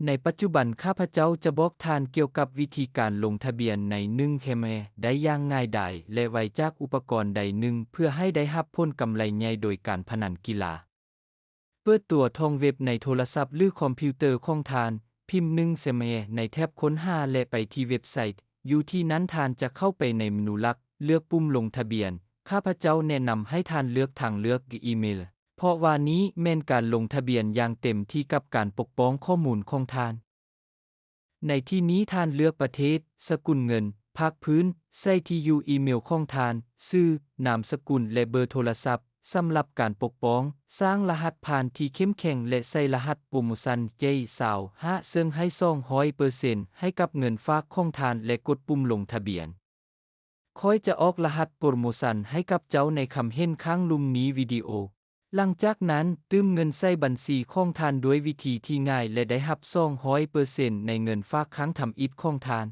ໃນປັດຈຸບັນ ຂ້າພະເຈົ້າຈະບອກທ່ານກ່ຽວກັບວິທີການລົງທະບຽນໃນໜຶ່ງແຄມແອໄດ້ຢ່າງງ່າຍດາຍ ແລະ ໄວຈາກອຸປະກອນໃດໜຶ່ງ ເພື່ອໃຫ້ໄດ້ຮັບຜົນກຳໄລໃຫຍ່ໂດຍການພະນັນກິລາ. ເປີດຕົວທອງເວັບໃນໂທລະສັບ ຫຼື ຄອມພິວເຕີຂອງທ່ານ, ພິມໜຶ່ງແຄມແອໃນແທັບຄົ້ນຫາ ແລະ ໄປທີ່ເວັບໄຊ. ຢູ່ທີ່ນັ້ນທ່ານຈະເຂົ້າໄປໃນເມນູຫຼັກ, ເລືອກປຸ່ມລົງທະບຽນ. ຂ້າພະເຈົ້າແນະນຳໃຫ້ທ່ານເລືອກທາງເລືອກອີເມລ, ເພາະວ່ານີ້ແມ່ນການລົງທະບຽນຢ່າງເຕັມທີ່ກັບການປົກປ້ອງຂໍ້ມູນຂອງທ່ານ. ໃນທີ່ນີ້ທ່ານເລືອກປະເທດ, ສະກຸນເງິນ, ພາກພື້ນ, ໃສ່ທີ່ຢູ່ອີເມລຂອງທ່ານ, ຊື່, ນາມສະກຸນ ແລະ ເບີໂທລະສັບ. ສຳລັບການປົກປ້ອງ, ສ້າງລະຫັດຜ່ານທີ່ເຂັ້ມແຂງ ແລະ ໃສ່ລະຫັດໂປຣໂມຊັນ ເຈ ຊາວຫ້າ ເຊິ່ງໃຫ້ສອງຮ້ອຍເປີເຊັນໃຫ້ກັບເງິນຝາກຂອງທ່ານ ແລະ ກົດປຸ່ມລົງທະບຽນ. ຂ້ອຍຈະອອກລະຫັດໂປຣໂມຊັນໃຫ້ກັບເຈົ້າໃນຄຳເຫັນຂ້າງລຸ່ມນີ້ວິດີໂອ. ຫຼັງຈາກນັ້ນ, ຕື່ມເງິນໃສ່ບັນຊີຂອງທ່ານດ້ວຍວິທີທີ່ງ່າຍ ແລະ ໄດ້ຮັບສອງຮ້ອຍເປີເຊັນໃນເງິນຝາກຄັ້ງທຳອິດຂອງທ່ານ.